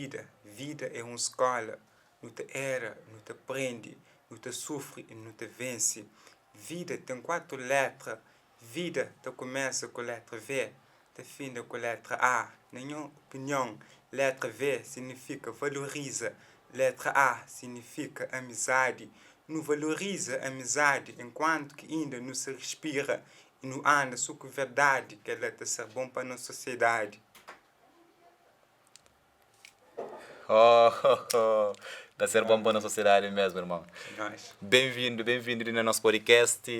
vida. Vida é un skóla. Nu ta era, nu ta prende, nu ta sufri i nu ta vense. Vida ten 4 létra. Vida ta kumesa ku létra V, ta finda ku létra A. Na nha opinion, létra V signifika valoriza, létra A signifika amizadi. Nu valoriza amizadi enkuantu ki inda nu sa respira i nu anda so ku verdadi, kel-la ta ser bon pa nos sosiedadi. Oh, ta ser bon pa nos sosiedadi mesmu, irmon. Benvindu, benvindu li na nos podcast.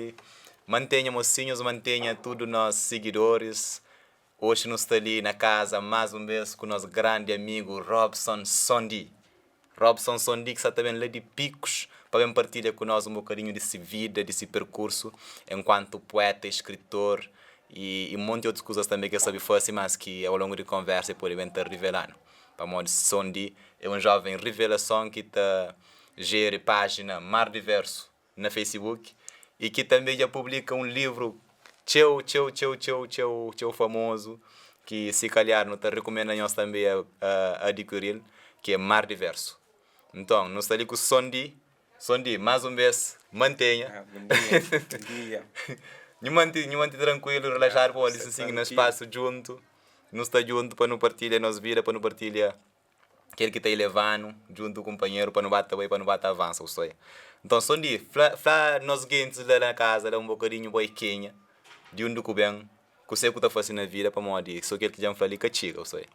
Mantenha mosinhus, mantenha tudu nos sigidoris. Oxi nu sta li na kaza más un bês ku nos grandi amigu Robson Sondi. Robson Sondi ki sta ta ben la di Pikus pa ben partilha ku nos un bokadinhu di si vida, di si perkursu enkuantu pueta, eskritor i un monti otus kuzas tanbe ki el sabe fase, mas ki au longu di konversa el pode ben ta rivela-nu. Pamodi Sondi é un joven rivelason ki ta jeri pájina Mar di Versu na Facebook i ki tanbe dja publika un livru txeu, txeu, txeu, txeu, txeu, txeu famozu ki si kalhar nu ta rikumenda nhos tanbe a adikiri-l, ki é Mar di Versu. Nton, nu sta li ku Sondi. Sondi, más un bês, mantenha. Bom dia, bom dia. Nhu manti, nhu manti trankuilu, relaxadu pamodi si sin na spasu djuntu, nu sta djuntu pa nu partilha nos vida, pa nu partilha kel ki ta ileva-nu djuntu ku kunpanheru pa nu ba ta bai, pa nu ba ta avansa, bu sta oia. Nton, Sondi, fla, fla nos gentis la na kaza la un bokadinhu bo é kenha, di undi ku ben, Kuse ku ta fase na vida pamodi so kel ki dja N fla li ka txiga, bu sabe.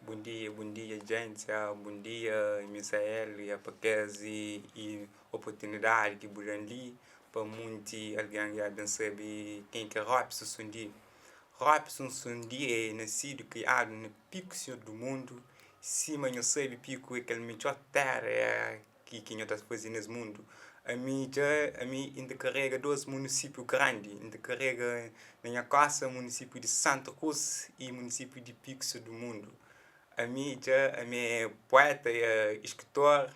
Bom dia, bom dia gente, bom dia Misael ya pa kes i oportunidadi ki bu dan li pa munti algen ya ben sabe ken ki é Robson Sundi. Robson Sundi é nasidu kriadu na Piku Senhor do Mundo, sima nho sabe Piku é kel midjor tera ya ki ki nho ta faze nes mundu. Ami dja ami N ta karega dos munisípiu grandi, N ta karega na nha kosta munisípiu di Santa Krus i munisípiu di Pixu du Mundu. Ami dja ami é pueta i skritor,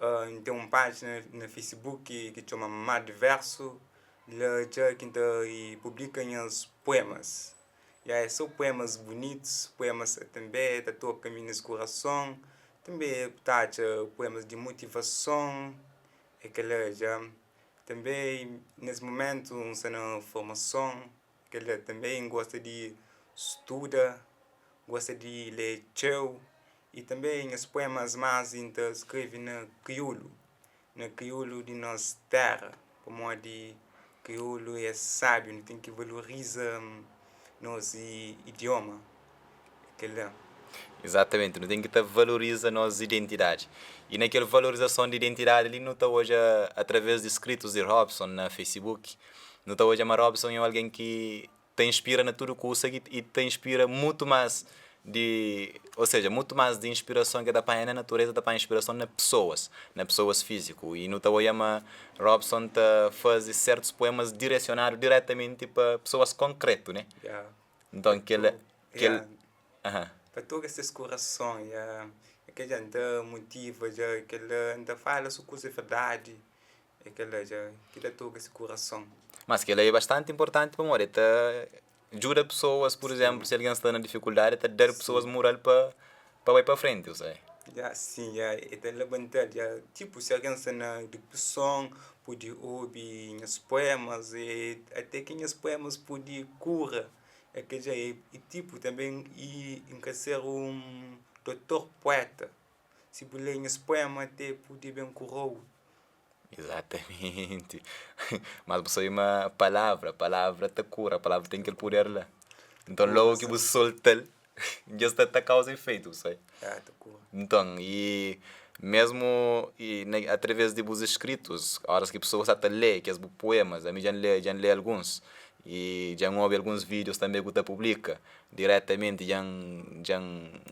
N ten un pájina na Facebook ki txoma Mar di Versu, la dja ki N ta publika nhas puemas. Ya é so puemas bunitus, puemas tanbe ta toka mi nes kurason. Tanbe bu ta atxa puemas di motivason, é kel-la dja. Tanbe nes mumentu N sta na formason, kel-la tanbe N gosta di studa, gosta di lé txeu i tanbe nhas puemas más N ta skrebe na kriolu. Na kriolu di nos téra, pamodi kriolu é sábiu, nu ten ki valoriza nos idioma, é kel-la. Izatamenti, nu ten ki ta valoriza nos identidadi. I na kel valorizason di identidadi li, nu ta odja através di skritus di Robson na Facebook, nu ta odja ma Robson é un algen ki ta inspira na tudu kusa i ta inspira mutu más di, ou seja, mutu más di inspirason ki el ta panha na natureza, el ta panha inspirason na pesoas, na pesoas fíziku. I nu ta odja ma Robson ta faze sertus poemas diresionadu diretamenti pa pesoas konkretu, ne? Nton kel, kel, aha. Pa toka ses kurason, ya. Kel dja N ta motiva dja, kel N ta fala su kusa é verdadi. É kel-la dja ki ta toka se kurason. Mas kel-la é bastanti inportanti pamodi el ta djuda pesoas, pur izénplu, si algen sta na difikuldadi, el ta da pesoas mural pa pa bai pa frenti, bu sabe. Ya, sin, ya, el ta labanta-l, ya. Tipu, si algen sta na dipreson, pode obi nhas puemas, e ate ki nhas puemas pode kura. É kel dja, i tipu, tanbe i N ka ser un dotor pueta. Si bu lê nhas puema te pode ben kurou. Izatamenti. Mas bu sabe ma palavra, palavra ta kura, palavra ten kel puder la. Nton logu ki bu solta-l, dja sta ta kauza efeitu, bu sabe. Ya, ta kura. Nton, i mesmu i na atraves di bus eskritus, óras ki pesoas sta ta lê kes bu puemas, ami dja N lê, dja N lê alguns, i dja N obi alguns vídius tanbe ku ta publika diretamenti, dja N dja N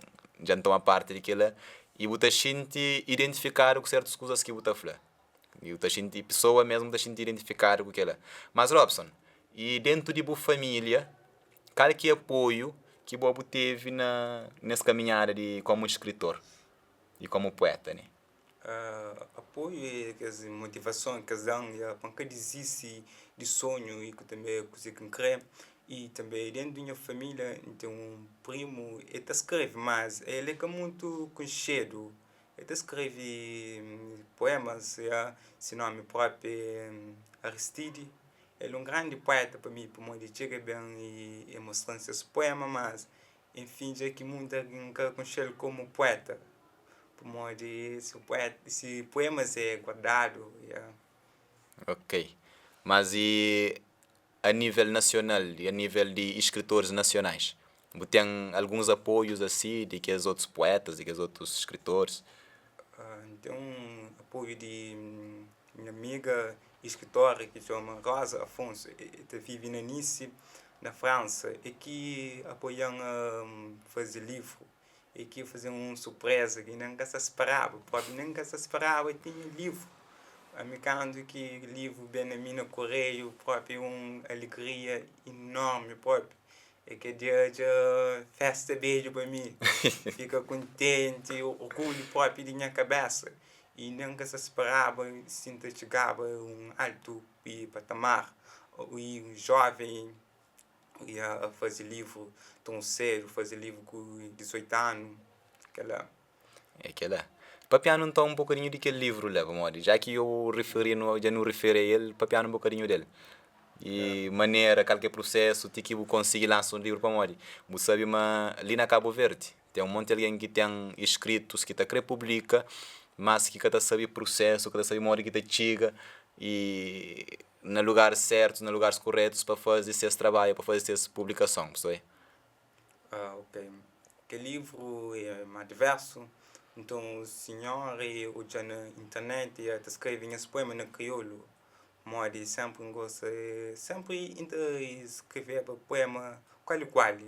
dja N toma parti di kel-la i bu ta xinti identifikadu ku sertus kuzas ki bu ta fla. I bu ta xinti, pesoa mesmu ta xinti identifikadu ku kel-la. Mas Robson, i dentu di bu familia, kal ki é apoiu ki bo bu tevi na nes kaminhada di komu skritor i komu pueta ne? Apoiu é kes motivason ki es da-m pa N ka dizisti di sonhu i ku tanbe kuzê ki N krê. I tanbe dentu di nha familia N ten un primu, el ta skrebe mas el é ka mutu konxedu. El ta skrebe poemas, se nomi propi é Aristide. El é un grandi poeta pa mi pamodi el txiga ben i el mostra-m ses poema, mas enfin dja ki mundu algen ka konxe-l komu poeta pamodi se poemas é guardadu. Ok. Mas i a nível nasional i a nível di iskritoris nasionais? Bu ten alguns apoius asi di kes otus puetas, di kes otus skritoris? N ten un apoiu di nha amiga iskritora ki txoma Rosa Afonso, el ta vive na Nice, na Fransa. É ki apoia-m a faze livru, é ki faze-m un surpreza ki nen N ka sta speraba, propi nen N ka sta speraba tinha livru. Ami kantu ki livru ben na mi na koreiu, propi un alegria inormi propi. É ke dia dja festa bedju pa mi, fika kontenti, orgulhu propi di nha kabesa i nen N ka sta speraba si N ta txigaba un altu patamar i un joven ia faze livru ton sedu, faze livru ku 18 anu, kela. É kela. Papia-nu nton un bokadinhu di kel livru la, pamodi dja ki eu riferi-nu, dja nu riferi a el, papia-nu un bokadinhu del. I manera, kal ki é prusésu ti ki bu konsigi lansa un livru, pamodi bu sabe ma li na Kabu Verdi ten un monti algen ki ten iskritus ki ta kre publika, mas ki ka ta sabe prusésu, ka ta sabe modi ki ta txiga i na lugaris sértus, na lugaris kuretus pa faze ses trabadju, pa faze ses publikason, bu sabe. Ah, ok. Kel livru é má diversu. Nton, sinhora e odja na internet e el ta skrebe nhas poema na kriolu. Modi sénpri N gosta, sénpri N ta skreveba poema kuali kuali.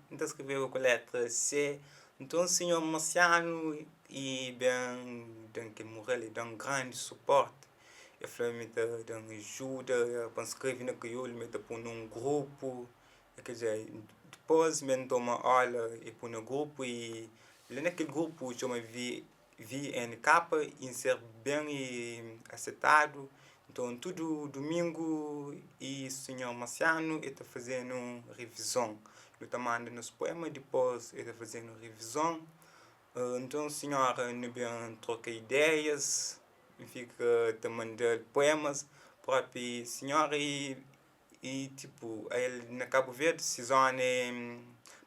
N ta skreveba ku létra C. Nton, sinhor Marsianu e ben da-m kel mural, e da-m grandi suporti. El fla-m ma el ta da-m ajuda pa N skrebe na kriolu, ma el ta pô-m na un grupu. Ker dizer, dipôs mi N toma óla e pui na grupu i la na kel grupu txoma VNK i N ser ben asetadu. Nton tudu dumingu i sinhor Marsianu el ta faze-nu rivizon. Nu ta manda nos puema dipôs el ta faze-nu rivizon. Nton sinhora nu ben troka ideias, N fika ta manda-l puemas propi sinhora i I tipo el na Cabo Verde si zona é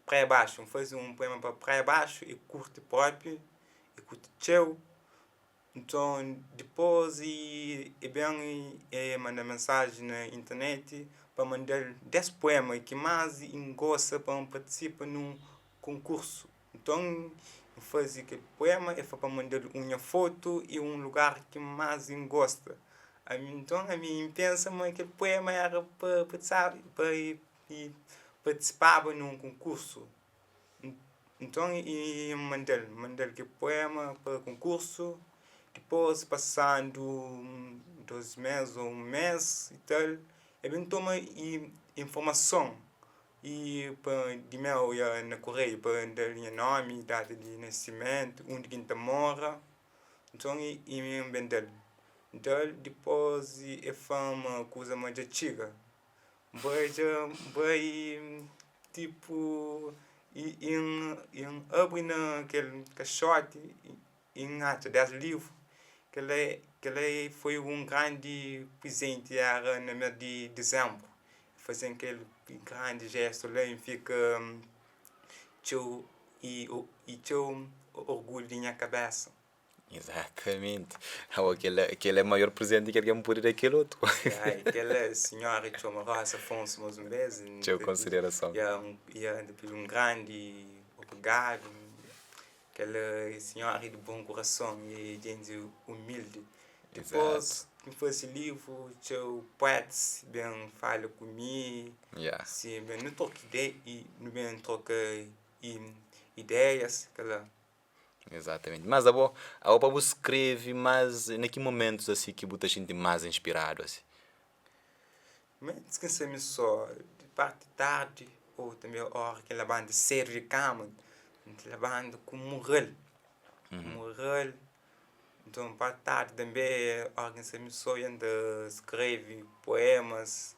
Praia Baxu, N faze un poema pa Praia Baxu e kurti propi, e kurti txeu. Nton dipôs e ben e manda mensaji na internet pa manda-l 10 poema ki más N gosta pa N partisipa nun konkursu. Nton N faze kel poema, el fla pa N manda-l un nha fotu i un lugar ki más N gosta. Ami nton, ami N pensa ma kel poema éra pa pa partisipaba na un konkursu. Nton N manda-l, N manda-l kel poema pa konkursu. Dipôs pasandu dos mês ô un mês i tal, el ben toma informason I pa di meu ia na kureiu pa N da-l nha nomi, data di nasimentu, undi ki N ta mora. Nton i N ben da-l. N da-l, dipôs e fla-m ma kuza ma dja txiga. N bai dja, N bai tipu i N abri na kel kaxoti i N atxa 10 livru. Kel-la kel-la foi un grandi prizenti, éra na mês di dizenbru. Faze-m kel grandi jestu la i N fika txeu i txeu orgulhu di nha kabésa. Izatamenti. Awa kel-la kel-la é maior prizenti ki algen pode da kel otu. Ya, kel-la sinhora txoma Rosa Afonso más un bês. Txeu konsiderason. Ya, ya, N ta pidi un grandi obrigadu. Kel sinhora é di bon kurason i é jenti umildi. Dipôs ki N faze livru, txeu puetas ben fala ku mi, si ben nu troka ideia i nu ben troka ideias, kel-la. Exatamente. Mas abo, abo pa bu skrebe más, na ki momentus asi ki bu ta xinti más inspiradu asi? Menus ki N sta mi so, di parti tardi ô tanbe óra ki N labanta sedu di kama, N ta labanta ku mural, mural. Nton, parti tardi tanbe óra ki N sta mi so, N ta skrebe puemas.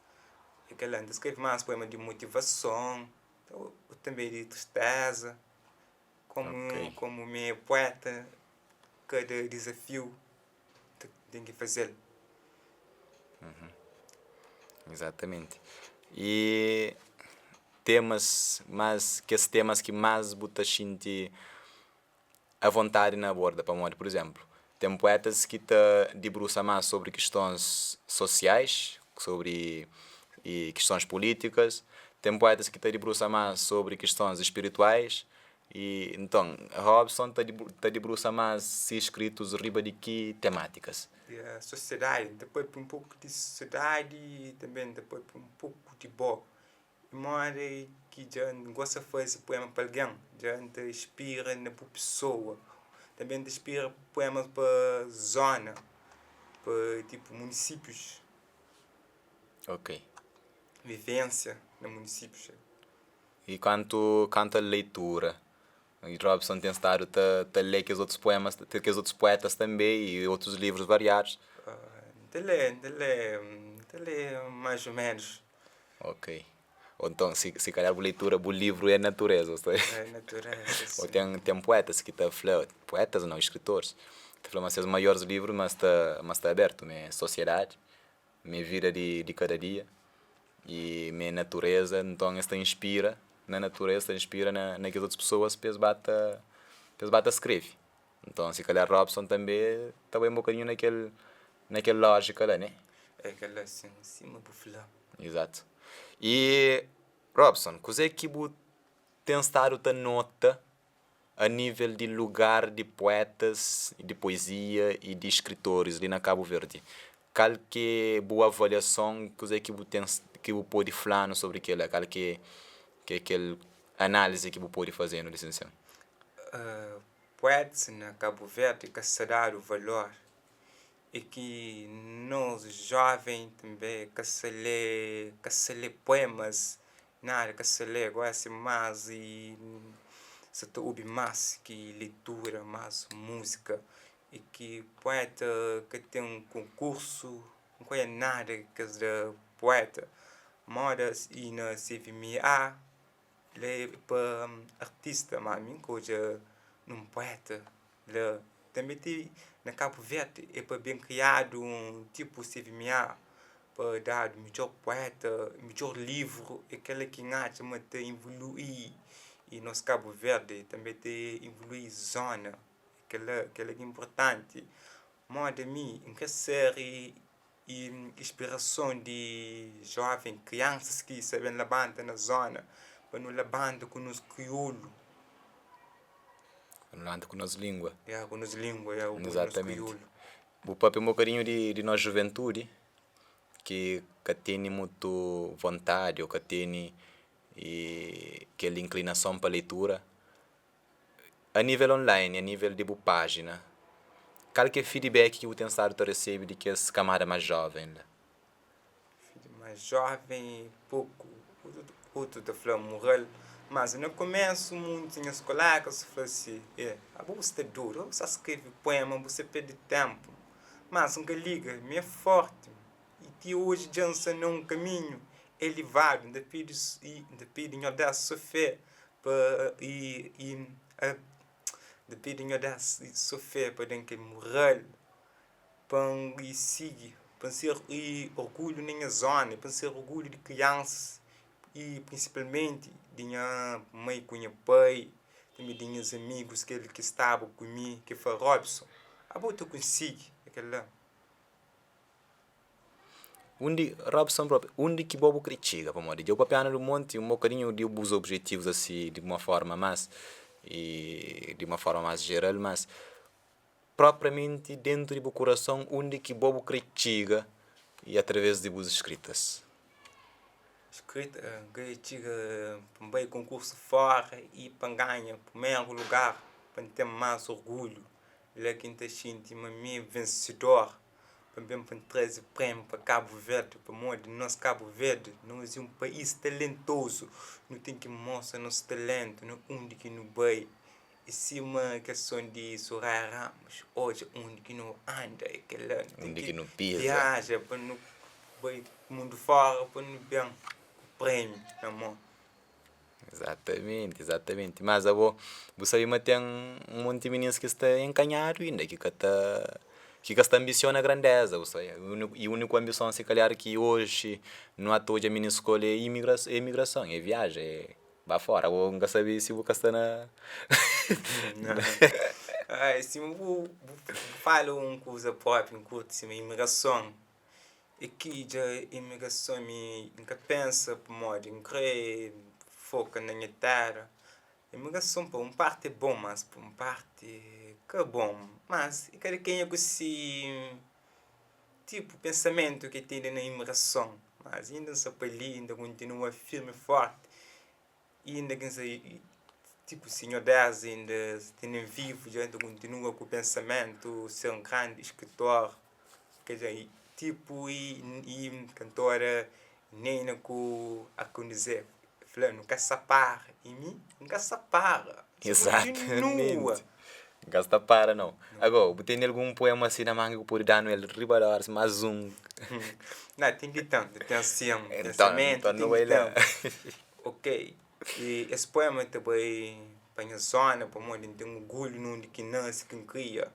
É kel-la. N ta skrebe más poema di motivason, ô tanbe di tristeza. Komu komu mi é pueta, kada dizafiu N ten ki faze-l. Izatamenti. I temas más, kes temas ki más bu ta xinti avontadi na aborda? Pamodi, pur izénplu, ten puetas ki ta dibrusa más sobri kistons sosiais, sobri kistons pulítikas, ten puetas ki ta dibrusa más sobri kistons spirituais i nton Robson ta ta dibrusa más si skritus riba di ki temátikas? Di sosiedadi, N ta papia un poku di sosiedadi i tanbê N ta papia un poku di bo. I modi ki dja N gosta faze puema pa algen, dja N ta inspira na bu pesoa. Tanbe N ta inspira puemas pa zona, pa tipu munisípius. Ok. Vivensia na munisípius. I kantu kantu a leitura, Robson ten stadu ta ta lê kes otus puemas, kes otus puetas tanbe i otus livrus variadus. N ta lê, N ta lê, N ta lê más o ménus. Ok. Ou nton, si si kalhar bu leitura, bu livru é natureza, sta. É natureza, Ou sim. ten ten puetas ki ta fla, puetas nau, skritoris, ta fla ma ses maiores livru ma sta ma sta abertu, ma é sosiedadi, ma é vida di di kada dia i ma é natureza, nton es ta inspira na natureza, ta inspira na na kes otus pesoas pa es ba ta pa es ba ta skrebe. Nton, si kalhar Robson tanbe ta bai un bokadinhu na kel na kel lójika la, ne? É kel-la, sin, sima bu fla. Izatu. I Robson, kuzê ki bu ten stadu ta nota a nível di lugar di puetas, di poezia i di skritoris li na Kabu Verdi? Kal ki é bu avaliason? Kuzê ki bu ten ki bu pode fla-nu sobri kel-la? Kal ki é kel análisi ki bu pode faze-nu di sin-sin? Puetas na Kabu Verdi ka sta dadu valor É ki nos joven tanbe ka sa lé, ka sa lé puemas, nada ka sa lé. Gosi más i sa ta obi más ki leitura, más múzika. É ki pueta ka ten konkursu, N ka oia nada kes da pueta. Moda i na CVMA la é pa artista, ma mi N ka odja nun pueta La tanbe ti na Kabu Verdi é pa ben kriadu un tipu CVMA pa dadu midjór puéta, midjór livru. É kel-la ki N atxa ma ta involui i nos Kabu Verdi, tanbe ta involui zóna. Kel-la, kel-la ki é inportanti. Móda mi, N ka ser inspirason di jóven, kriansas ki sa ben labanta na zóna, pa nu labanta ku nos kriolu. Pa nu labanta ku nos língua. Ya, ku nos língua, ya, ku nos kriolu. Bu papia un bokadinhu di nos juventudi ki ka tene mutu vontadi ô ka tene kel inklinason pa leitura. A nível online, a nível di bu pájina, kal ki é feedback ki bu ten stadu ta resebe di kes kamada más jóven la? Más jóven poku, otu ta fla mural, mas na kumesu munti nhas kolégas fla si, e, abo bu sta dodu, abo bu sta skrebe puema, bu sta perde ténpu. Mas N ka liga, mi é fórti i ti oji dja N sta na un kaminhu elevadu. N ta pidi, N ta pidi Nhordes so fé pa i i N ta pidi Nhordes so fé pa da-m kel mural pa N sigi, pa N ser orgulhu na nha zona, pa N ser orgulhu di kriansas i prinsipalmenti di nha mai ku nha pai, tanbe di nhas amigus kel ki staba ku mi ki fla Robson, abo ta konsigi kel-la. Undi, Robson propi, undi ki bo bu kre txiga? Pamodi dja bu papia-nu di un monti, un bokadinhu di bus objetivus asi di uma forma mas di uma forma mas jeral, mas Propriamenti dentu di bu kurason undi ki bo bu kre txiga i atraves di bus skritas. Skrita, N kre txiga pa N bai konkursu fora i pa N ganha primeru lugar pa N ten más orgulhu. La ki N ta xinti ma mi é vensedor pa N ben pa N traze prémiu pa Kabu Verdi pamodi nos Kabu Verdi nos é un país talentozu nu ten ki mostra nos talentu na undi ki nu bai. É sima kel son di Soraya Ramos, odja undi ki nu anda, é kel-la, nu ten Undi ki ki nu piza. viaja pa nu Bai mundu fora pa nu ben ku prêmiu na mon. Exatamente, exatamente. Mas abo, bu sabe ma ten un monti minis ki sta enkanhadu inda, ki ka ta, ki ka sta anbisiona grandeza, bu sabe. I uniku anbison si kalhar ki oji nu ata odja minis ku el é imigra- emigrason, é viaja, é ba fora. Abo N ka sabe si bu ka sta na. Sima bu fala un kuza propi N kurti sima imigrason. É ki dja imigrason mi N ka pensa pamodi N kre foka na nha téra. Imigrason pa un parti é bon, mas pa un parti ka bon. Mas é kada kenha ku si tipu pensamentu ki tene na imigrason. Mas inda N sta pa li, N ta kontinua firmi forti. Inda ki N sta tipu si Nhor Dés inda tene-m vivu dja N ta kontinua ku pensamentu ser un grandi skritor. Ker dizer, tipu i kantora Neyna ku Akondizé fla nu ka sapara i mi N ka sapara. Exatamente. N ka sta para nau. Ago, bu tene algun poema asi na manga ku pode danu el riba di ora, si más un? Na, ten ki ten, ten sin, pensamentu, ten ki ten. Ok, i es poema ta bai pa nha zona pamodi N ten orgulhu na undi ki N nase, ki N kria.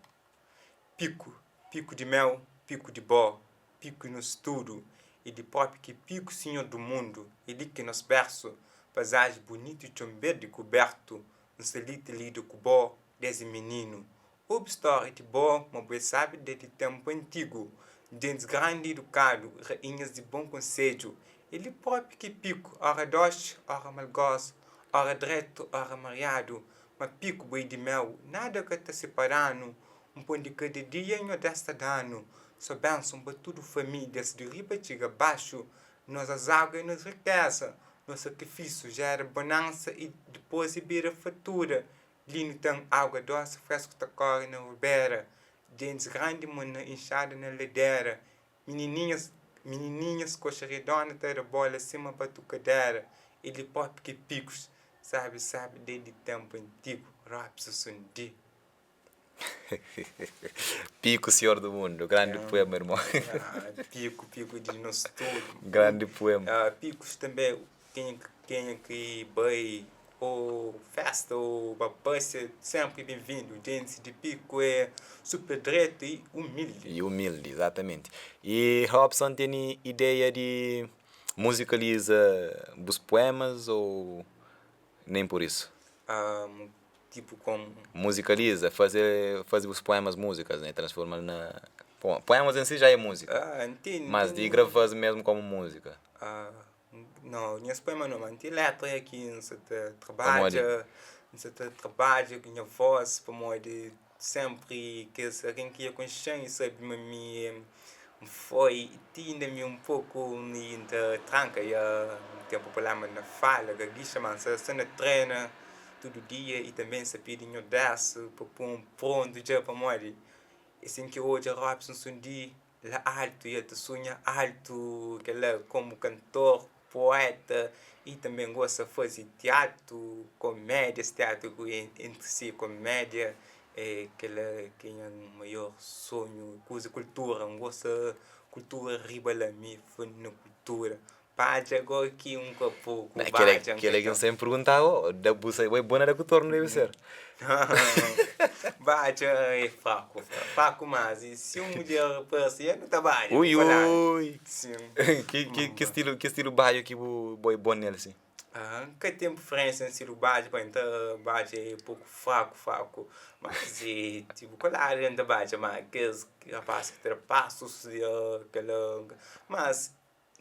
Piku, piku di meu, piku di bo, piku nos tudu E di propi ki piku sinhor du mundu E li ki nos bersu, pazaji bunitu Txon berdi kubertu, N sta li ta lida ku bo desdi mininu Obi stória di bo ma bo é sabi desdi tenpu antigu Gentis grandi idukadu, rainhas di bon konsedju E li propi ki piku, ora doxi, ora malgós Ora dretu, ora mariadu Ma piku bai di meu, nada ka ta sipara-nu Un pon di kada dia Nhordés ta da-nu Só benson pa tudu famílias Di riba txiga baxu Nos azágua é nos rikéza Nos sakrifísiu jera bonansa I dipôs e bira fatura Li nu ten água dósi frésku ta kóre na rubera Gentis grandi mo na inxada na ladera Minininhas, minininhas koxa redonda ta rebola sima batukadera E li propi ki pikus, sabi sabi desdi tenpu antigu Robson Sundi. Piku senhor do mundo, grandi poema irmon. Piku, piku di nos tudu. Grandi poema. Pikus tanbe kenha kenha ki bai ou festa ou ba pasia senpri ben-vindu. Gentis di Piku é super dretu i umildi. I umildi, izatamenti. I Robson tene ideia di muzikaliza bus puemas ou nem por isu? Tipu komu? Muzikaliza, faze faze bus puemas muzikas, né, transforma-l na Puemas en si já é muzika, mas di grava-s mesmu komu muzika. Nau, nhas poema nau, ma N ten letra ya ki N sa ta trabadja, N sa ta trabadja ku nha vós pamodi sénpri kes algen ki ya konxe-m i sabe ma mi N foi ti inda mi un poku mi N ta tranka ya N ten prubléma na fala, gagixa ma N sa sta na trena tudu dia i tanbe N sa pidi Nhordés pa pô-m prontu dja pamodi é sin ki odja Robson Sundi La altu i el ta sunha altu Kel-la komu kantor, poeta i tanbe N gosta faze tiatu, komédia Es tiatu ku entri si komédia É kel-la ki é nha maior sonhu Kuza kultura, N gosta kultura riba la Mi fã na kultura Badja go ki un ka poku badja. Kel-la ki N sta perguntaba bo, da bu sa, bo é bo na da ku tornu debe ser. Badja é fraku, fraku mas e si un mudjer parse el nu ta badja. Ui ui. Ki stilu, ki stilu badju ki bu bo é bon nel si? N ka ten preferensia na stilu badja, pa N ta badja é poku fraku, fraku. Mas e tipu koladu N ta badja ma kes rapas ki ta da pasus kel-la mas.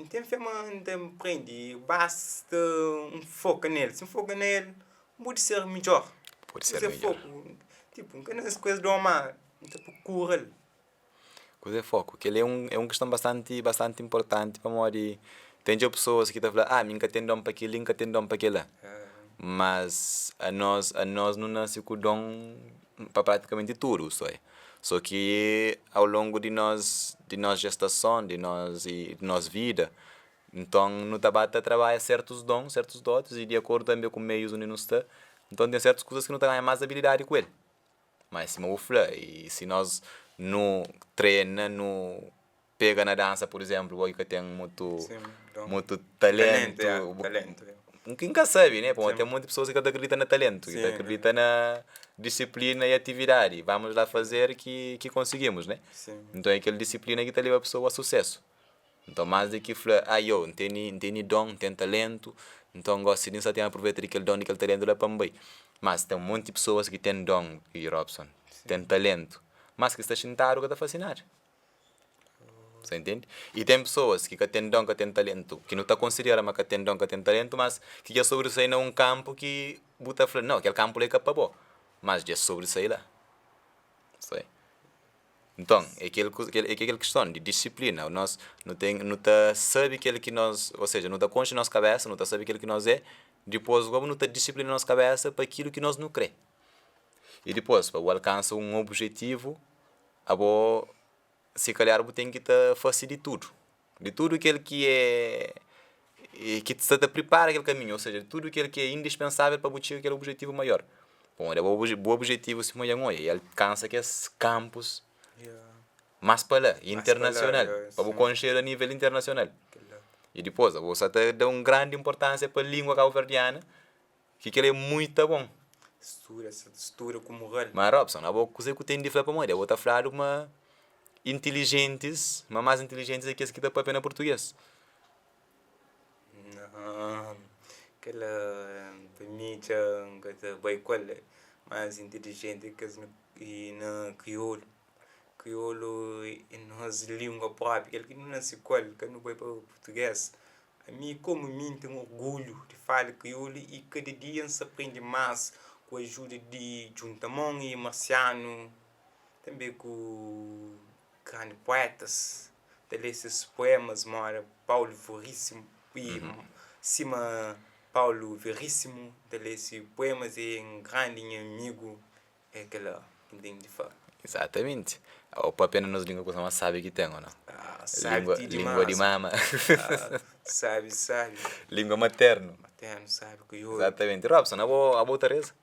N ten fé ma N ta prende, basta N foka nel. Si N foka nel, N pode ser midjór. Pode ser midjór. Foku, tipu, N ka nase ku es don, má N ta prokura-l. Kuzê foku? Kel-li é un é un kiston bastanti bastanti inportanti pamodi ten txeu pesoas ki ta fla, ah mi N ka ten don pa kel-li, N ka ten don pa kel-la. Mas anos anos nu nase ku don pa pratikamenti tudu, sô é. Sô ki au longu di nos di nos gestason, di nos di nos vida, nton nu ta ba ta trabadja sertus don, sertus dotis i di akordu tanbe ku meius undi nu sta, nton ten sertus kuzas ki nu ta ganha mas abilidadi ku el. Mas sima bu fla, i si nos nu trena, nu. pega na dansa, pur izénplu, bo ki ka ten mutu Sim, dom. mutu Talento, talentu, ya, bu talento, ya. Ki N ka sabe, né? Pamodi Sim. ten monti pesoas ki ka ta akredita na talentu, ki ta Sim. akredita na disiplina i atividadi. Vamos lá fazer ki ki konsigimos, né? Sim. Nton é kel disiplina ki ta leba pesoa a susésu. Nton más di ki fla, ah yo, N tene N tene don, N ten talentu, nton gósi li N sta ten apruveta di kel don, di kel talentu la pa N bai. Mas ten monti pesoas ki ten don, Robson, ten talentu, mas ki sta xintadu ka ta fase nada. Sa intende? I ten pesoas ki ka ten don, ka ten talentu, ki nu ta konsidera ma ka ten don, ka ten talentu, mas ki dja sobrisai na un kanpu ki bu ta fla, nau, kel kanpu la é ka pa bo, mas dja sobrisai la. Sai? Nton, é kel kuza, é kel kiston di disiplina. Nos nu ten, nu ta sabe kel ki nos, ô seja, nu ta konxe nos kabésa, nu ta sabe kel ki nos é, dipôs gosi nu ta disiplina nos kabésa pa kilu ki nos nu krê. I dipôs, pa bu alkansa un obijetivu, Abo si kalhar bu ten ki ta fase di tudu, di tudu kel ki é ki sta ta pripara kel kaminhu, ou seja, di tudu kel ki é indispensável pa bu txiga kel objetivu maior. Pamodi abo bu objetivu sima dja N odja é alkansa kes kanpus más pa la, internasional, pa bu konxedu a nível internasional. I dipôs abo sa ta da un grandi inportánsia pa língua kabuverdiana Ki kel é muita bon. Studa, sa ta studa ku mural. Ma Robson, abo kuzê ku ten di fla pamodi abo ta fladu ma intilijentis, ma más intilijentis é kes ki ta papia na purtugês. Nau, kel-la pa mi dja N ka ta bai ku el. Más intilijenti é kes na kriolu. Kriolu é nos língua própi, kel ki nu nase ku el, ka nu bai pa purtugês. Ami komu mi N ten orgulhu di fala kriolu i kada dia N sta prende más ku ajuda di Djuntamon i Marsianu, tanbe ku grandi puetas, ta lé ses puemas moda Paulo Veríssimo i sima Paulo Veríssimo, N ta lé se puemas é un grandi nha amigu. É kel-la ki N ten di fla. Izatamenti. Ô papia na nos língua kusa más sábi ki ten, ô nau? Ah, sábi Língua, ti língua di dimás. mama. Ah, sábi, sábi. Língua maternu. Maternu, sábi kriolu. Izatamenti. Robson, abo, abo ta reza?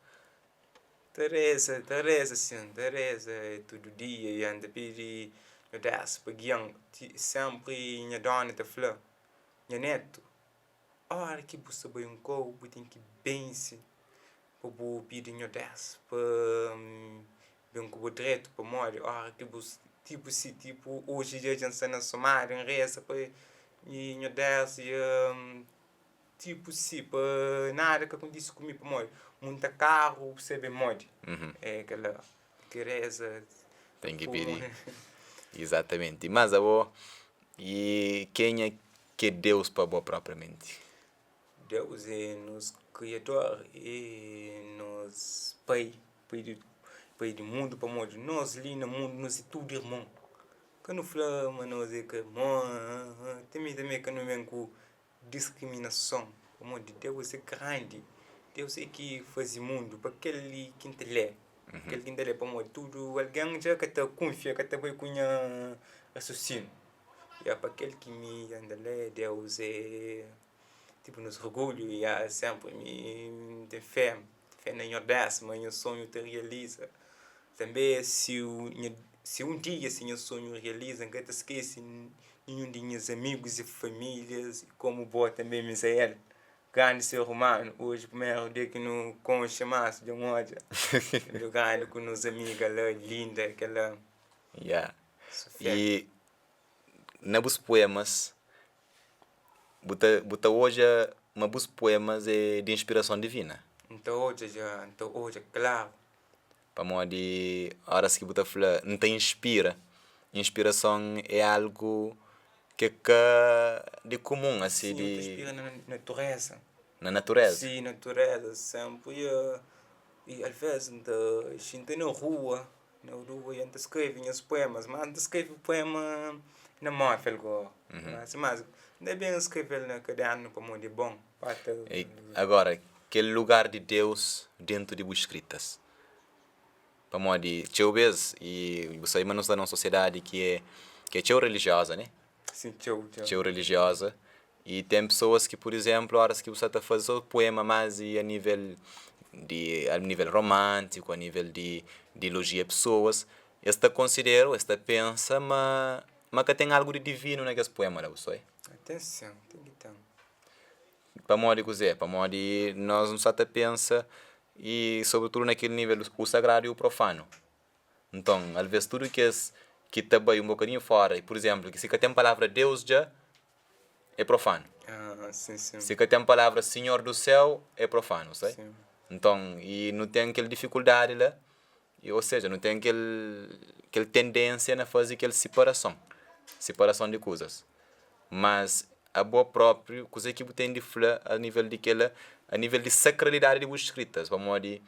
Ta reza, ta reza sin, ta reza tudu dia i N ta pidi Nhor Deus pa gia-m. Ti, sénpri nha dóna ta fla, Nha nétu, óra ki bu sta bai un kau, bu ten ki bense pa bu pidi Nhordes pa ben ku bo dretu pamodi ora ki bu tipu si tipu oji dja dja N sta na somada N reza pa Nhordes dja tipu si pa nada ka kontise ku mi pamodi munta karu bu sabe modi é kel-la ki reza Ten ki pidi izatamenti mas abo i kenha ki é Deus pa bo propriamenti? Deus é nos Kriador, é nos Pai, Pai di Pai di mundu, pamodi nos li na mundu nos é tudu irmon. Ka nu fla ma nos é ka irmon, tanbê tanbê ka nu ben ku diskriminason, pamodi Deus é grandi, Deus é ki faze mundu. Pa kel li ki N ta lé, kel ki N ta lé, pamodi tudu algen dja ka ta kunfia, ka ta bai ku nha rasusinu. Ya pa kel ki mi dja N ta lé, Deus é Tipu nos orgulhu i a senpri mi N ten fé, fé na Nhordes ma nha sonhu ta rializa. Tanbe si nha si un dia si nha sonhu rializa N ka ta skese ninhun di nhas amigus i familias i komu bo tanbe Misael, grandi ser umanu. Oji primeru dia ki nu konxe mas dja N odja el grandi ku nos amiga la linda kela Ya. Sofia. I na bus puemas Bu ta bu ta odja ma bus puemas é di inspirason divina? N ta odja dja, N ta odja klaru. Pamodi óras ki bu ta fla N ta inspira, inspirason é algu ki é ka di kumun asi Sim, di. N ta inspira na natureza. Na natureza? Sim, natureza senpri. I alves N ta xinta na rua, Na rua i N ta skrebe nhas puemas, mas N ta skrebe puema na móvel go. Mas mas N ta ben skrebe-l na kadernu pamodi é bon pa ta. Agora, kel lugar di Deus dentu di bu skritas? Pamodi txeu bês, i bu sabe ma nu sta na un sosiedadi ki é ki é txeu relijioza, né? Sim, txeu, txeu. Txeu relijioza. I ten pesoas ki, pur izénplu, óras ki bu sta ta faze sô puema más i a nível di a nível romántiku, a nível di di ilojia pesoas, es ta konsidera ô es ta pensa ma ma ka ten algu di divinu na kes puema la, bu sabe? Ten sin, ten ki ten. Pamodi kuzê? Pamodi nos nu sa ta pensa i sobritudu na kel nivel u sagradu i u profanu. Nton, alvês tudu kes ki ta bai un bokadinhu fóra, pur izénplu, ki si ka ten palavra Deus dja é profanu. Si ka ten palavra Sinhor du séu é profanu, sai? Nton, i nu ten kel difikuldadi la, i ô seja, nu ten kel kel tendénsia na faze kel siparason, siparason di kuzas. Mas abo própriu, kuzê ki bu ten di fla a nível di kel-la, a nível di sakralidadi di bu skritas? Pamodi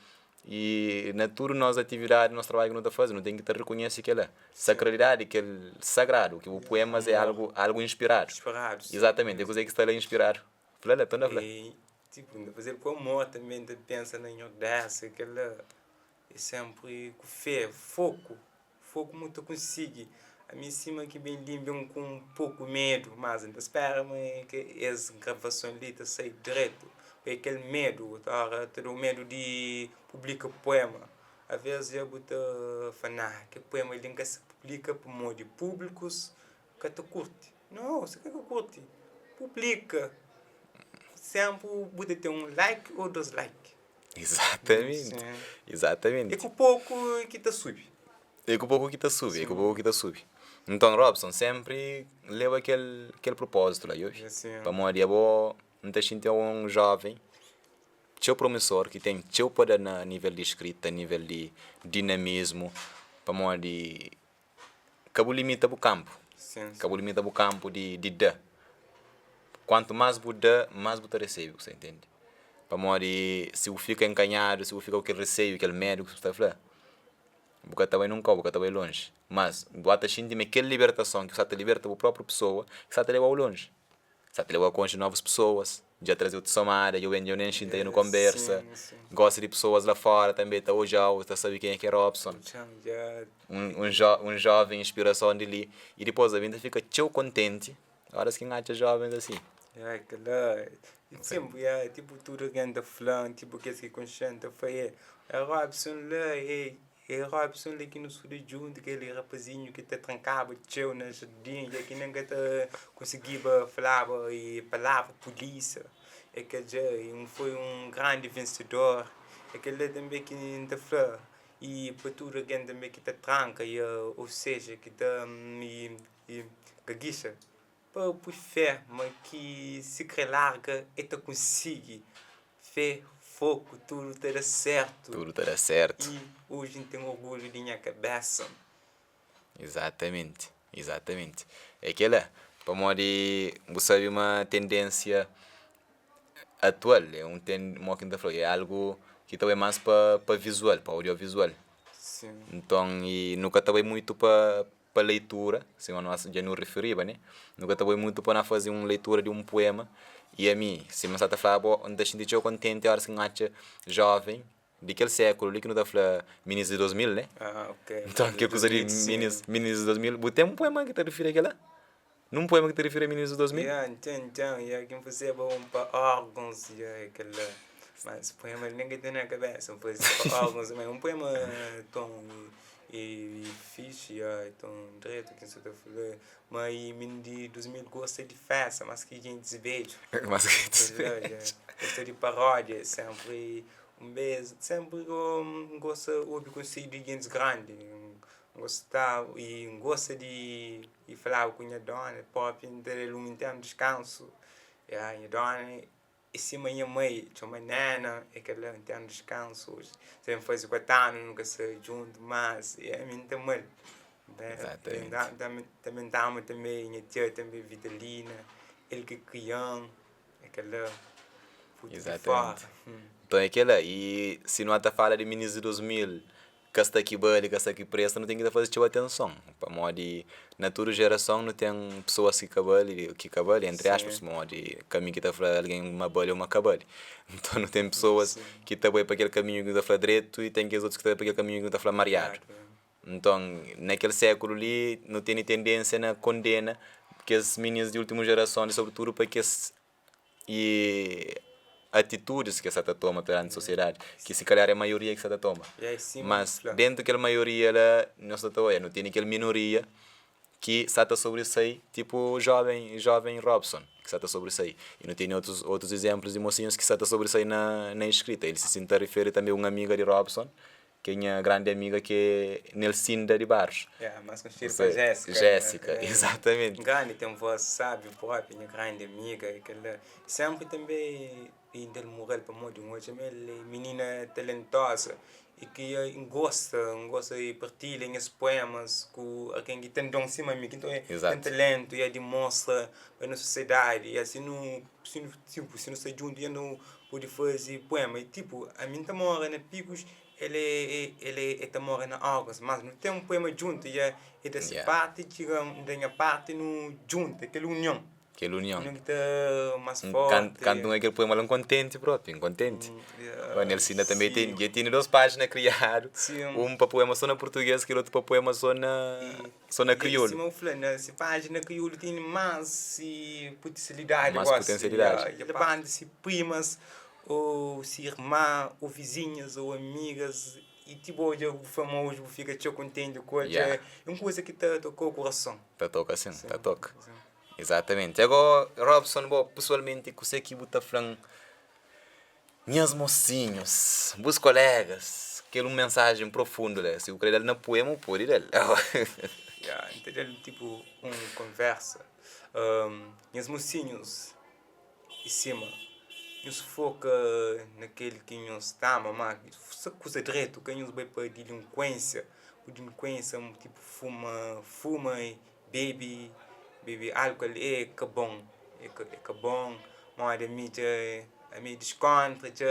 i na tudu nos atividadi, nos trabadju ki nu ta faze, nu ten ki ta rekonhese kel-la, sakralidadi, kel sagradu, ki bu puemas é algu algu inspiradu. Inspiradu, sim. Izatamenti, é kuzê ki sta la inspiradu. Fla la, tanda fla. E tipo, N ta faze-l ku amor tanbe, N ta pensa na Nhordés, kel-la é senpri ku fé, foku. Fogo mu ta konsigi. Ami sima ki ben li ben ku un poku medu, mas N ta spera ma ke es gravason li ta sai dretu. Pa kel medu, ta ora ta dau medu di publika puema. Aves dja bu ta fla, nah, kel puema li N ka sa publika pamodi publikus ka ta kurti. No, si ka ka kurti, publika. Senpri bu ta ten un like o dos like. Izatamenti, izatamenti. É ku poku ki ta subi. É ku poku ki ta subi, é ku poku ki ta subi. Nton Robson, senpri leba kel kel propózitu la, obi? Pamodi abo N ta xinti un jóven txeu promisor ki ten txeu pa da na nível di skrita, nível di dinamismu, pamodi ka bu limita bu kanpu, ka bu limita bu kanpu di di da. Kuantu más bu da, más bu ta resebe, bu sta intende? Pamodi si bu fika enkanhadu, si bu fika ku kel reseiu, kel medu ki bu sta fla, bu ka ta bai nunka, bu ka ta bai lonji. Mas bu ba ta xinti ma kel libertason ki bu sta ta liberta bu própriu pesoa ki sta ta leba-u lonji. Sa ta leba konxe novus pesoas, dja traze otu somada, dja ben dja nen xinta dja nu konbersa, gosta di pesoas la fora tanbe ta odja-u, ta sabe kenha ki é Robson, un jo un joven inspirason di li, i dipos ami ta fika txeu kontenti oras ki N atxa jovens asi. Ya kela senpri ya tipo tudu algen ta fla-m tipo kes ki konxe-m ta fla e Robson la e É Robson li ki nu studa djuntu, kel rapazinhu ki ta trankaba txeu na jardin, dja ki nen ka ta konsigiba flaba palavra pulísia. É kel dja foi un grandi vensedor. É kel-la tanbe ki N ta fla i pa tudu algen tanbe ki ta tranka ô seja ki ta gagixa, pa pui fé ma ki si kre larga el ta konsigi. Fé, foku, tudu ta da sértu. Tudu ta da sértu. I oji N ten orgulhu di nha kabésa. Izatamenti, izatamenti. É kel-la, pamodi bu sabe ma tendénsia atual é un ten, modi ki N ta fla-u, é algu ki ta bai más pa pa vizual, pa audiovizual. Sin. Nton, i nu ka ta bai mutu pa pa leitura, sima nos dja nu rifiriba ne, nu ka ta bai mutu pa na faze un leitura di un puema, i ami, sima N sa ta fla bo, N ta xinti txeu kontenti oras ki N atxa joven di kel sekulu li ki nu ta fla minis di 2000 ne, nton kel kuza di minis minis di 2000, bu ten un puema ki ta rifiri a kila? Nun puema ki ta rifiri a minis di 2000? Ya, N ten, N ten, ya ki N fazeba un pa orgons, ya kel-la, mas puema li nen ka ten na kabesa, N faze pa orgons, mas un puema ton E fixi, ya, e ton dretu ki N sa ta fla. Ma i mini di 2000 gosta di festa mas ki gentis bedju. Mas ki gentis bedju. Gosta di paródia, senpri un bes, senpri N gosta obi konsedju di gentis grandi. N gostaba i N gosta di falaba ku nha dona propi, N ta da-l un tenpu diskansu. Ya, nha dona E sima nha mai txoma Nena, é kel-la N ten diskansu oji. Sen faze 4 anu nu ka sta djuntu más, e ami N ta ama-l. Tanbe N ta ama tanbe nha tia tanbe Vitalina, el ki kria-m, é kel-la, puta di fora. Nton é kel-la, i si nu ata fala di minis di 2000 Ka sta ki bali, ka sta ki presta, nu ten ki ta faze txeu atenson, pamodi na tudu jerason nu ten pesoas ki ka bali, ki ka bali, entri aspas, pamodi ka mi ki ta fla algen ma bali ô ma ka bali. Nton nu ten pesoas ki ta bai pa kel kaminhu ki nu ta fla dretu i ten kes otus ki ta bai pa kel kaminhu ki nu ta fla mariadu. Nton, na kel sékulu li, nu tene tendénsia na kondena kes minis di últimu jerason, sobretudu pa kes i atitudis ki es sa ta toma peranti sosiedadi, ki si kalhar é maioria ki sa ta toma. Mas dentu kel maioria la, nos sa ta oia, nu tene kel minoria ki sa ta sobrisai, tipo joven joven Robson ki sa ta sobrisai. I nu tene otus otus izenplus di mosinhus ki sa ta sobrisai na na eskrita. El si si N ta riferi tanbe un amiga di Robson, ki é nha grandi amiga ki é Nelsinda di Barros. Yeah, más konxedu pa Jéssica. Jéssica, exatamente. Grandi, ten voz sábi propi, nha grandi amiga e kel-la. Sénpri tanbe inda el mural pamodi N odja ma el é minina talentoza i ki N gosta, N gosta di partilha nhas puemas ku algen ki ten don sima mi, ki nton é ten talentu i el dimostra pa nos sosiedadi i asi nu si nu tipo si nu sta djuntu dja nu pode faze puema i tipo ami N ta mora na Picos el é el é el ta mora na Algas mas nu ten puema djuntu dja el da si parti txiga N da nha parti nu djunta kel union. Kel union. Union ki ta más forti. Kantu N obi kel puema la N kontenti propi, N kontenti. Ba Nelsinda tanbe ten, dja tene dos pájina kriadu, un pa puema so na purtuges, kel otu pa puema so na so na kriolu. Sima bu fla, na se pájina kriolu tene más potensialidadi. Más potensialidadi. Dja labanta se primas, ou se irma, ou vizinhas, ou amigas, i ti bo dja bu famozu, bu fika txeu kontenti ku el, dja é un kuza ki ta toka-u kurason. Ta toka sin, ta toka. Exatamente. Ago Robson bo pesoalmenti kuse ki bu ta flan nhas mosinhus, bus kolegas, kel un mensajen profundu la, si bu kre dal na puema bu pode dal. Ya, N ta dal tipo un konversa. Nhas mosinhus i sima nhos foka na kel ki nhos ta ama, ma sa kuza dretu, ka nhos bai pa dilinkuensia, dilinkuensia tipo fuma, fuma Bebe, bebe álkuol é ka bon, é ka é ka bon, modi ami dja ami diskontra dja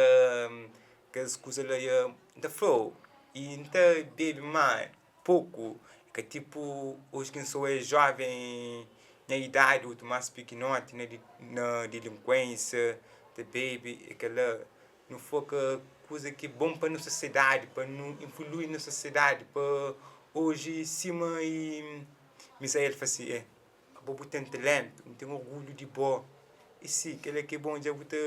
kes kuza la dja N ta fla-u i N ta bebe má poku ka tipu oji ki N sou é jóven nha idadi otu más pikinoti na na dilinkuénsia ta bebe é kel-la nu foka kuza ki é bon pa nos sosiedadi pa nu influi nos sosiedadi pa oji sima i Misael fla si e abo bu ten talentu N ten orgulhu di bo i si kel-la ki é bon dja bu ta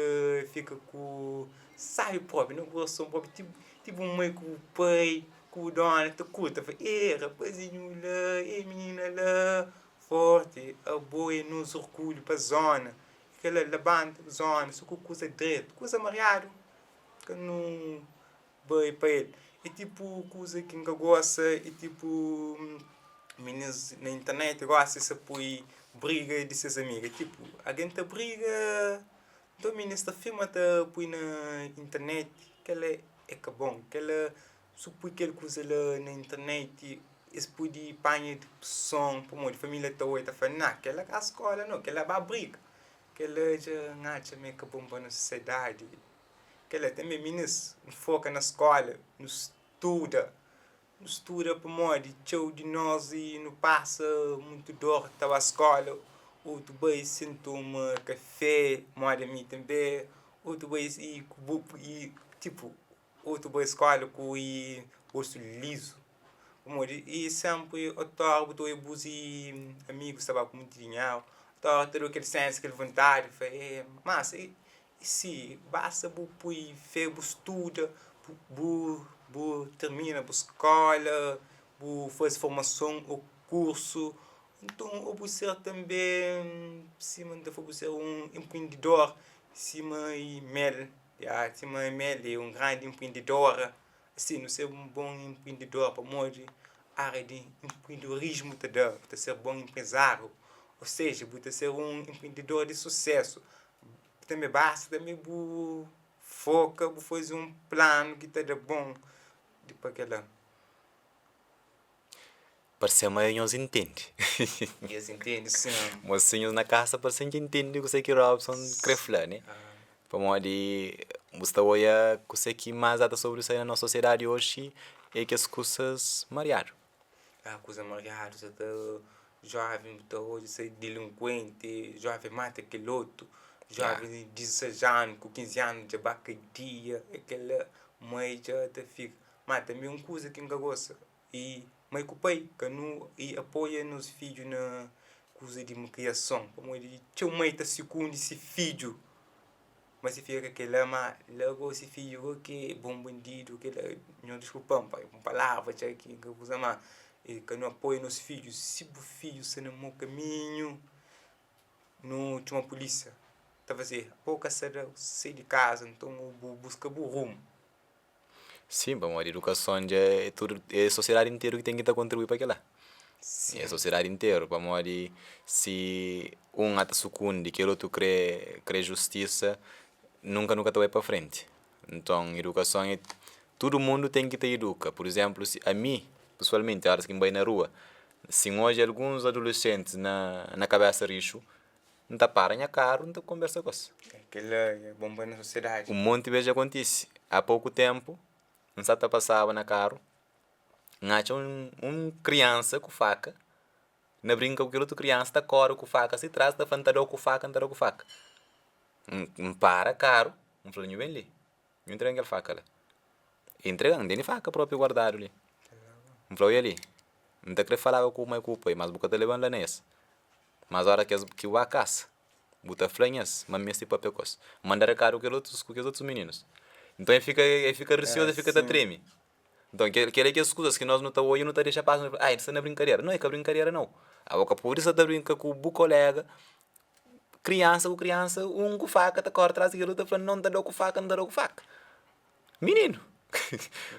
fika ku sábi propi na kurason propi ti ti bu mai ku bu pai ku bu dona ta kurta fla e rapazinhu la e minina la forti abo é nos orgulhu pa zona Kel-la labanta bu zona so ku kuza dretu, kuza mariadu ka nu bai pa el. É tipu kuza ki N ka gosta, é tipu minis na internet gosi sa poi briga di ses amiga. Tipu algen ta briga, nton minis ta filma ta poi na internet, kel-la é ka bon, kel-la Su pui kel kuza la na internet es pudi panha depreson pamodi familia ta odja ta fla na kel-la ka skola no kel-la ba briga kel-la dja N atxa ma é ka bon pa nos sosiedadi kel-la tanbe minis nu foka na skola nu studa nu studa pamodi txeu di nos i nu pasa mutu dor ta ba skola otu bai sen toma kafe modi ami tanbe otu bai i ku bu i tipu Otu bai skola ku i rostu lizu pamodi i senpri otu bu ta obi bus amigus ta ba ku monti dinheru otu ta da kel sensu kel vontadi fla e mas i si basta bu pui fe bu studa bu bu tirmina bu skola bu faze formason o kursu nton o bu ser tanbe sima N ta fla bu ser un enprendidor sima i mel. Ya, sima Mel é un grandi enprendidora, si nu ser un bon enprendidor pamodi ária di enprendidorismu ta da, bu ta ser bon enprezáriu, ô seja, bu ta ser un enprendidor di susésu. Tanbê basta tanbê bu foka, bu faze un planu ki ta da bon di pa kel-la. Parse ma nhos intende. Es intende sin. Mosinhus na kasa parse ki intende kuse ki Robson kre fla ne. Pamodi bu sta oia kuse ki mas ata sobresai na nos sosiedadi oxi é kes kusas mariadu. Ah, kusa mariadu sa ta joven bu ta odja sa dilinkuenti, joven mata kel otu, joven di 16 anu ku 15 anu dja ba kadia, é kel-la mai dja ta fika. Ma tanbe un kuza ki N ka gosta I mai ku pai ka nu i apoia nos fidju na kuza di kriason pamodi txeu mai ta sikundi se fidju ma si fika kela ma la go se fidju go ki é bon bandidu kela nho diskulpa-m pai un palavra txeu ki N ka uza ma I ka nu apoia nos fidjus. Si bu fidju sta na mau kaminhu, nu txoma pulísia. Ta faze, bo ka sta da sai di kaza, nton bu buska bu rumu. Sim, pamodi idukason dja é tudu, é sosiedadi interu ki ten ki ta kontribui pa kila. É sosiedadi interu, pamodi si un ata sukundi kel otu kre kre justisa, nunka nu ka ta bai pa frenti. Nton idukason é tudu mundu ten ki ta iduka. Pur izénplu, si ami pesoalmenti óras ki N bai na rua, si N odja alguns adulesentis na na kabésa rixu, N ta para nha karu N ta konbersa ku es. Kel-la é bon pa nos sosiedadi. Un monti bês dja kontise. Há poku ténpu, N sa ta pasaba na karu, N atxa un un kriansa ku faka na brinka ku kel otu kriansa, ta kóre ku faka si tras, ta fla, N ta da-u ku faka, N ta da-u ku faka. N N para karu, N fla, Nhu ben li, nhu ntrega-m kel faka la. E ntrega-m, N tene faka propi guardadu li. N fla, Oia li, N ta kre falaba ku bu mai ku bu pai, mas bu ka ta leba-m la na es. Mas ora kes ki bu ba kasa, bu ta fla nhas ma N meste papia ku es. N manda rekadu ku kel otus ku kes otus mininus. Nton e fika e fika risiozu, e fika ta treme. Nton kel kel é kes kuzas ki nos nu ta odja nu ta dexa pasa, nu ta fla, ah el sta na brinkadera. No, e ka brinkadera nau. Abo ka pode sta ta brinka ku bu kolega, kriansa ku kriansa, un ku faka ta kore tras di kel otu ta fla, no N ta da-u ku faka, N ta da-u ku faka. Mininu!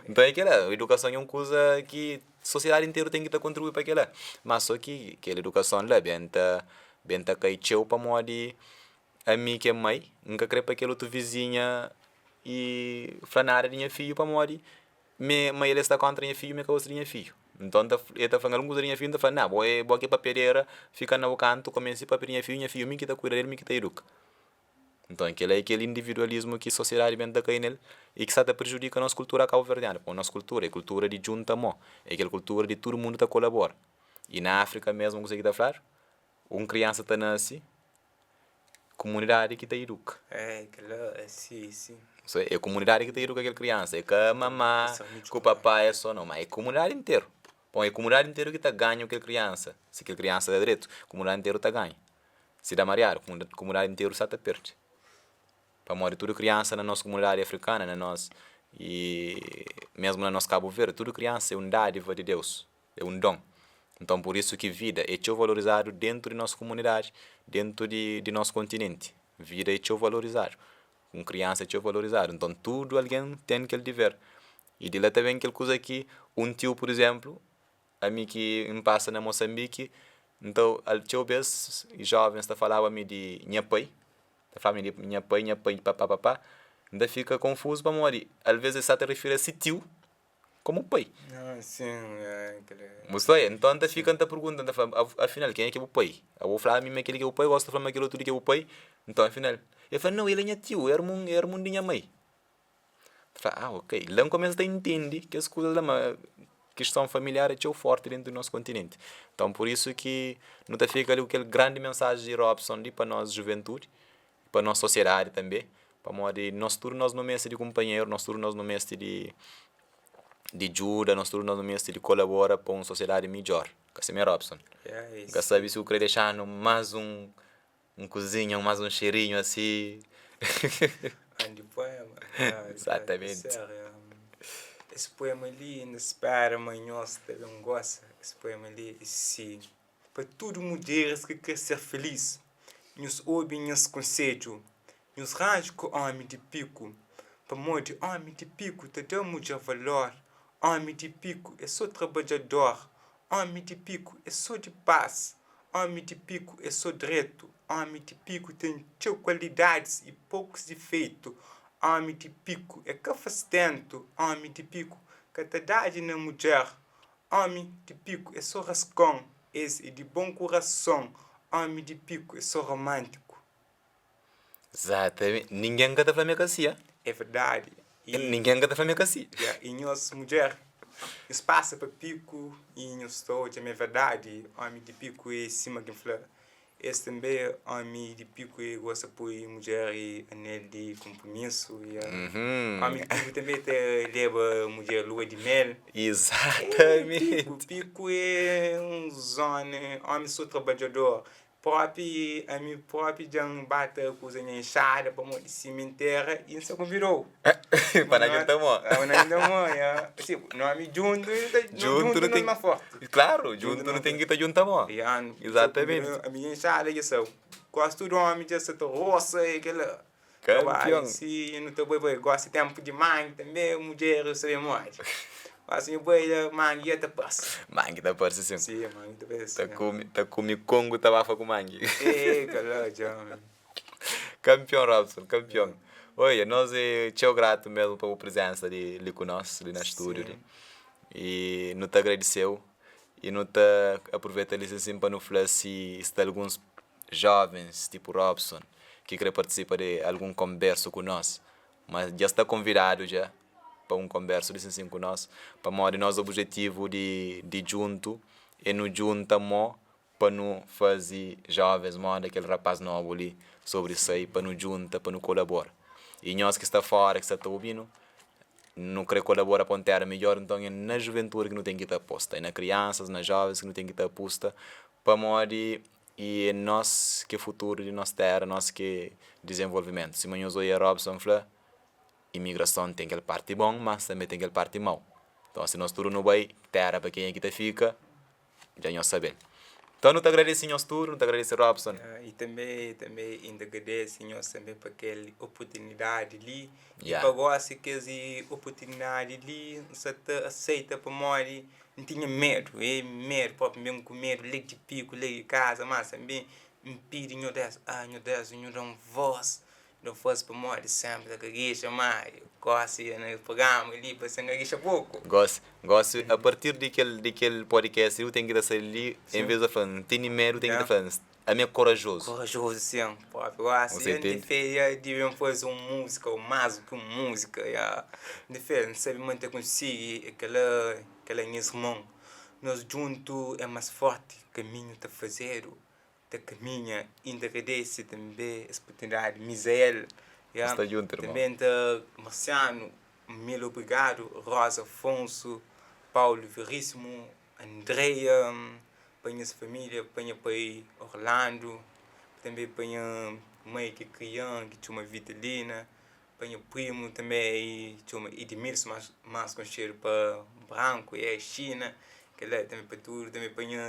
Nton é kel-la, idukason é un kuza ki sosiedadi interu ten ki ta kontribui pa kel-la. Má sô ki kel idukason la ben ta ben ta kai txeu pamodi ami ki é mai, N ka krê pa kel otu vizinha i fla nada di nha fidju pamodi mi ma el sta kóntra nha fidju, mi ka gosta di nha fidju. Nton ta el ta fla-m algun kuza di nha fidju, N ta fla, ná, bo é bo ki é papiadera, fika na bu kantu, ka meste papia di nha fidju, nha fidju mi ki ta kuida di el, mi ki ta iduka. Nton, kel-la é kel individualismu ki sosiedadi ben ta kai nel i ki sta ta prejudika nos kultura kabuverdianu. Pamodi nos kultura é kultura di djunta mô, é kel kultura di tudu mundu ta kolabora. I na Áfrika mésmu kuzê ki ta fladu? Un kriansa ta nase, kumunidadi ki ta iduka. É, kel-la é si, si. É kumunidadi ki ta iduka kel kriansa, é ka mamá ku papá é sô nau, má é kumunidadi interu. Pamodi é kumunidadi interu ki ta ganha ku kel kriansa. Si kel kriansa da dretu, kumunidadi interu ta ganha. Si da mariadu, kumunidadi interu sa ta perde. Pamodi tudu kriansa na nos kumunidadi afrikana, na nos i mesmu na nos Kabu Verdi, tudu kriansa é un dádiva di Deus, é un don. Nton pur isu ki vida é txeu valorizadu dentu di nos kumunidadi, dentu di di nos kontinenti. Vida é txeu valorizadu, un kriansa é txeu valorizadu. Nton tudu algen ten kel diver. I di la ta ben kel kuza ki un tiu, pur izenplu, Ami ki N pasa na Mosanbiki, nton al txeu bês jovens ta falaba mi di nha pai, ta flaba mi di nha pai, nha pai, papá, papá, N ta fika konfuzu pamodi alvês es sa ta rifiri a se tiu komu pai. Bu sta oia? Nton N ta fika N ta pergunta, N ta fla, afinal kenha ki é bu pai? Abo bu flaba mi ma kel-li ki é bu pai, gosi bu ta fla ma kel otu li ki é bu pai, nton afinal? El fla, nau, el é nha tiu, é armun, é armun di nha mai. Fla, ah ok, la N kumesa ta intendi kes kuzas la ma kiston familiar é txeu forti dentu di nos kontinenti. Nton pur isu ki nu ta fika li ku kel grandi mensaji di Robson li pa nos juventudi, pa nos sosiedadi tanbe, pamodi nos tudu nos nu meste di kunpanheru, nos tudu nos nu meste di di djuda, nos tudu nos nu meste di kolabora pa un sosiedadi midjór. Ka simé Robson? N ka sabe si bu kre dexa-nu más un Un kuzinha, más un xerinhu asi. Grandi poema. Exatamente. Es poema li N spera ma nhos ta ben gosta. Es poema li é si. Pa tudu mudjeris ki kre ser felis, nhos obi nhas konsedju, nhos ranja ku omi di piku, pamodi omi di piku ta da mudjer valor, omi di piku é so trabadjador, Ómi di piku é sô di pas Ómi di piku é sô dretu Ómi di piku ten txeu kualidadis i pokus difeitu Ómi di piku é ka fastentu Ómi di piku ka ta dadji na mudjer Ómi di piku é sô raskon Es é di bon kurason Ómi di piku é sô romántiku. Exatamente. Ningen ka ta fla ma é ka si, ah. É verdadi. I Ningen ka ta fla ma é ka si. Ya, i nhos mudjer, nhos pasa pa piku i nhos ta odja ma é verdadi, ómi di piku é sima ki N fla. Es tanbê, ómi di piku é gosta poi mudjer i anel di konpromisu. Ya. Ómi di piku tanbê ta leba mudjer lua di mel. Exatamente. Piku, piku é un zona, ómi sô trabadjador. Propi ami propi dja N ba ta kuza nha enxada pamodi simentera i N sta konvidou. Pa na djunta mo. Pa na djunta mo, ya. Si, nomi djuntu, djuntu nu ten más forti. Klaru, djuntu nu ten ki ta djunta mo. Ya, Izatamenti. Ami nha enxada dja sta, kuazi tudu omi dja sta ta rosa e kela. Kampion. Si nu ta bai bai gosi tempu di mangi tambe mudjer sabe modi. Gosi nhu bai la mangi ya ta parsi. Mangi ta parsi sim. Si mangi ta parsi. Ta kumi ta kumi kongu ta bafa ku mangi. Ê kala dja. Kampion Robson, kampion. Oia, nos é txeu gratu mesmu pa bu prizensa li li ku nos li na stúdiu li. I nu ta agradiseu i nu ta apruveita li sin pa nu fla si sta alguns jovens tipo Robson ki kre partisipa de algun konbersu ku nos, ma dja sta konvidadu dja pa un konbersu di sinsin ku nos, pamodi nos objetivu di di djuntu e nu djunta mo pa nu fazi jovens moda kel rapaz nobu li sobri sai pa nu djunta pa nu kolabora. I nhos ki sta fora ki sta ta obinu nu kre kolabora pa un tera midjor nton e na juventudi ki nu ten ki ta aposta, e na kriansas na jovens ki nu ten ki ta apusta pamodi I é nos ki é futuru di nos téra, nos ki é dizenvolvimentu. Sima nhos oia Robson fla, imigrason ten kel parti bon, mas tanbe ten kel parti mau. Nton, si nos tudu nu bai, téra pa kenha ki ta fika, dja nhos sabe-l. Nton, nu ta agradese nhos tudu, nu ta agradese Robson. I tanbe, tanbe N ta agradese nhos tanbe pa kel oportunidadi li. I pa gosi kes oportunidadi li, N sa ta aseita pamodi N tinha medu, e medu propi, N ben ku medu li di piku, li di kaza, mas tanbe N pidi Nhu Deus, ah Nhu Deus, nhu da-m vós, da-m vós pamodi senpri ta kagixa, ma gosi na programa li pa sen kagixa poku. Gosi, gosi a partir di kel di kel podcast li, bu ten ki ta sai li, en vez di fla N tene medu, bu ten ki ta fla Ami é korajozu. Korajozu sim, propi gosi Você N entende? feia di ben faze un múzika ou más ki un múzika ya N fé N sabe ma N ta konsigi kela kela nhas irmon nos djuntu é más forti kaminhu ta fazedu ta kaminha i N ta agradese tanbe es oportunidadi Misael ya Nu sta djuntu irmon. tanbe N ta Marciano mil obrigadu Rosa Afonso Paulo Veríssimo Andreia, pa nhas família, pa nha pai Orlando, tanbe pa nha mai ki kria-m ki txoma Vitalina, pa nha primu tanbe ki txoma Edmilson, más konxedu pa Branku, e Xina, kel-la tanbe pa tudu, tanbe pa nha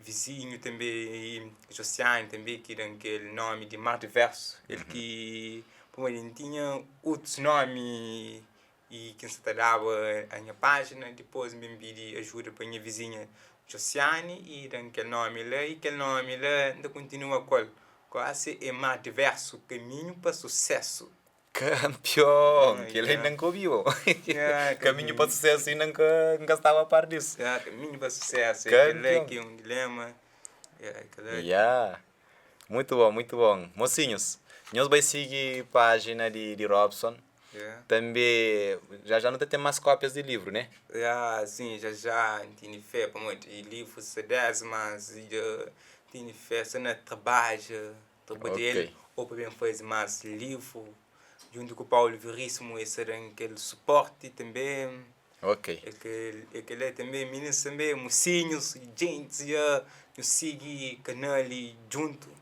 vizinhu tanbe Josiane tanbe ki da-m kel nómi di Mar Diversu, el ki pamodi N tinha otus nómi i ki N sa ta daba a nha pájina, dipôs N ben pidi ajuda pa nha vizinha Josiane i da-m kel nómi la i kel nómi la N ta kontinua ku el. Gósi é Mar Diversu, kaminhu pa susésu. Kanpion! Kel la inda N ka obiba. Kaminhu pa susésu inda N ka N ka staba a par disu. Kaminhu pa susésu, é kel la ki é un dilema. Ya! Mutu bon, mutu bon. Mosinhus, nhos bai sigi pájina di di Robson. Tanbe, já já nu ta ten más kópias di livru, né? Ya, sin, já já N tene fé pamodi livru sta 10, mas dja tene fé sta na trabadja, trabadja el o pa ben faze más livru djuntu ku Paulo Veríssimo es ta da-m kel suporti tanbe. Ok. É kel-la tanbe, minis tanbe, mosinhus, djentis dja nu sigi kanal li djuntu.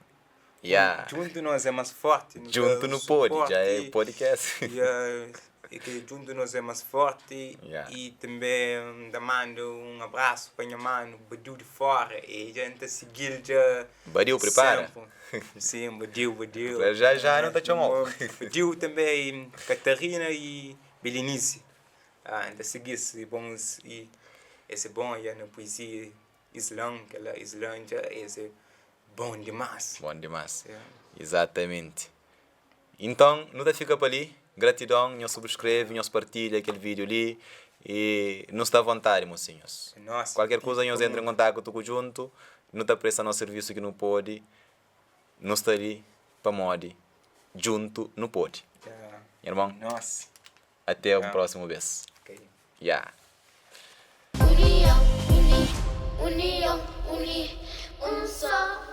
Yeah. Djuntu nos é más forti. Djuntu nu pode, dja é podcast. Yeah, é ki djuntu nos é más forti. Yeah. I tanbe N ta manda un abrasu pa nha manu Badiu di fora, e dja N ta sigi-l dja. Badiu, pripara. Sim, Badiu, Badiu. Já já nu ta txoma-u. Badiu tanbe, i Katarina i Belenise. N ta sigi-s, e bons i es é bon ya na puizia Islan, kel-la Islan dja es é bon dimás. Bon dimás, izatamenti. Inton, nu ta fika pa li. Gratidon, nhos subskreve, nhos partilha kel vídiu li i nu sta avontadi, mosinhus. Kualker kuza nhos entra en kontaktu ku djuntu, nu ta presta nos sirvisu ki nu pode. Nu sta li pamodi djuntu nu pode. Nha irmon. Até un próximo bes. Ya. Union, uni, union, uni, un só.